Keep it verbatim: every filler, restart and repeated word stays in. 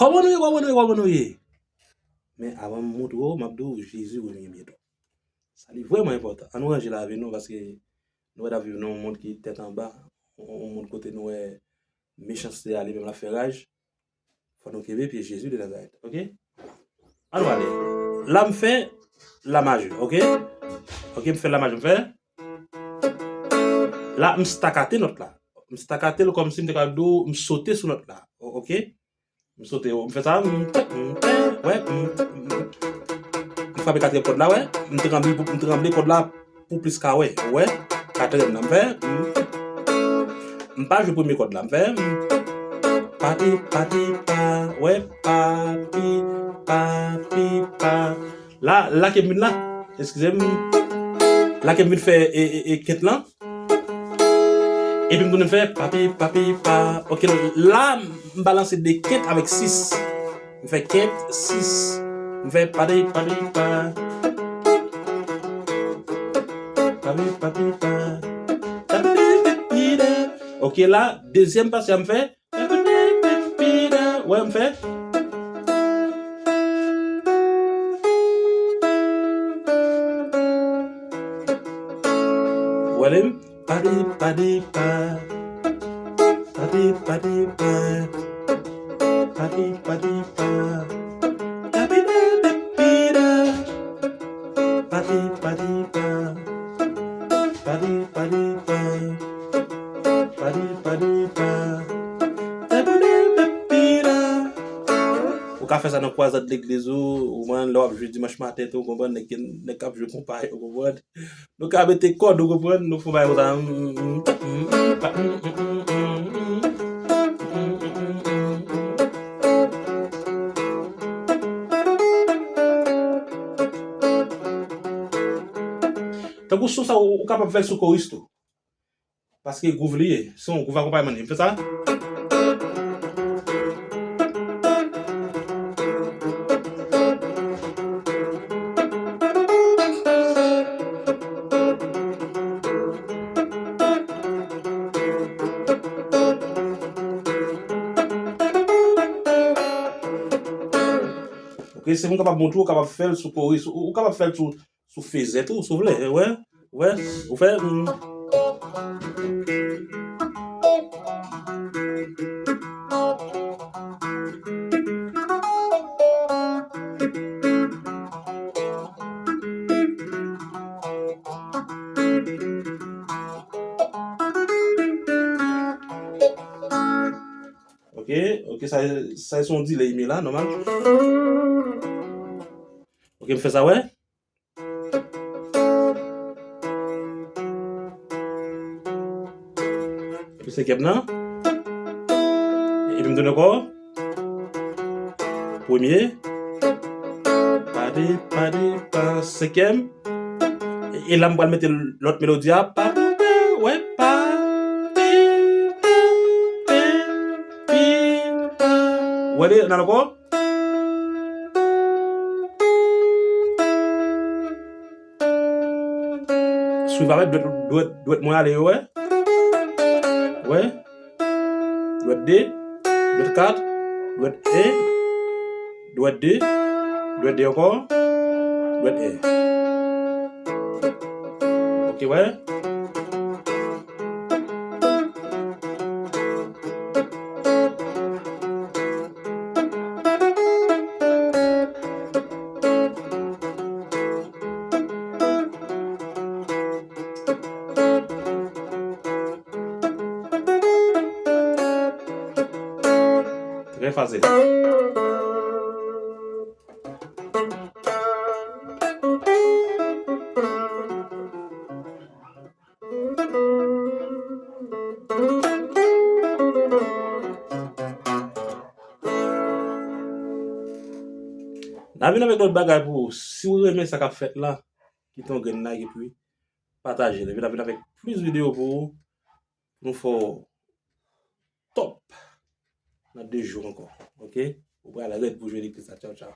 Kòman nou ye, kòman nou ye, kòman nou ye? Men avan m montre w, m ap di w, Jezi revyen byento. Sa li vrèman enpòtan. Ann nou ranje lavi nou, paske nou wè n ap viv nan yon mond ki tèt anba, yon mond kote nou wè mechanste a li menm l ap fè raj. Fò nou kenbe pye Jezi de Nazarèt, oke? Ann nou ale. La m fè la majè, oke? Oke, m fè la majè, m fè. La, m stakate nòt la. M stakate l kòmsi m te ka di w, m sote sou nòt la, o-, oke? M sote, m fè sa, m, m, wè, m, m, m frape katriyèm kòd la, wè. M tranble, m tranble kòd la pou plis ka wè, wè. Katriyèm nan, m fè, m, m pa jwe premye kòd la, m fè, m, papi, papi, pa, wè, papi, papi, pa. La, la ke m vin la, eskize m, la ke m vin fè e, e, e kent lan. Epi m tounen fè papi, papi, pa. Oke, la, m balanse de kent avèk sis. M fè kent, sis. M fè papi, papi, pa. Papi, papi, pa. Oke, la, dezyèm pati a m fè. Wè, m fè. Wè, li. Padi, padi, pa. Padi, padi, pa. Padi, padi, pa. Padi, padi, pa. Padi, padi, pa. Padi, padi, pa. Ou ka fè sa nan kwazad legliz ou, ou konprann, lè w ap jwe dimanch maten tou, ou konprann, nèg, nèg k ap jwe konpa yo, ou konprann. Nou ka mete kòd, ou konprann, nou fè yon bagay konsa. Tankou son sa, ou, ou kapab fè l sou koris tou. Paske gwouv li ye. Se yon gwouv akonpayman li. M fè sa. Ok, se m kapab montre w, ou kapab fè l sou koris, ou, ou kapab fè l sou sou fezè tou, si w vle, wè, wè, ou fè, mm. Ok, ok, sa, sa se yon delay m ye la, nòmal. Ok, m fè sa, wè. Epi senkyèm nan. Epi m tounen ankò. Premye. Padi, padi, pa, senkyèm. E, e la m pral mete lòt melodi a. Pa, pi, pi, wè, pa, pi, pi, pi, pi, pa. Wè, li, nan ankò. Swiv avèk dwèt, dwèt, dwèt mwen ale yo, wè. Wè. Dwèt de, dwèt kat, dwèt en, dwèt de, dwèt de ankò, dwèt en. Ok, wè. Trè fasil. N a vin avèk lòt bagay pou ou. Si w renmen sa k ap fèt la, kite yon grenn like epi pataje l. Epi n a vin avèk plis videyo pou ou. Pou nou fè w top nan de jou ankò. Ok? Ou pral rèd pou jwe legliz la. Tchaw, tchaw.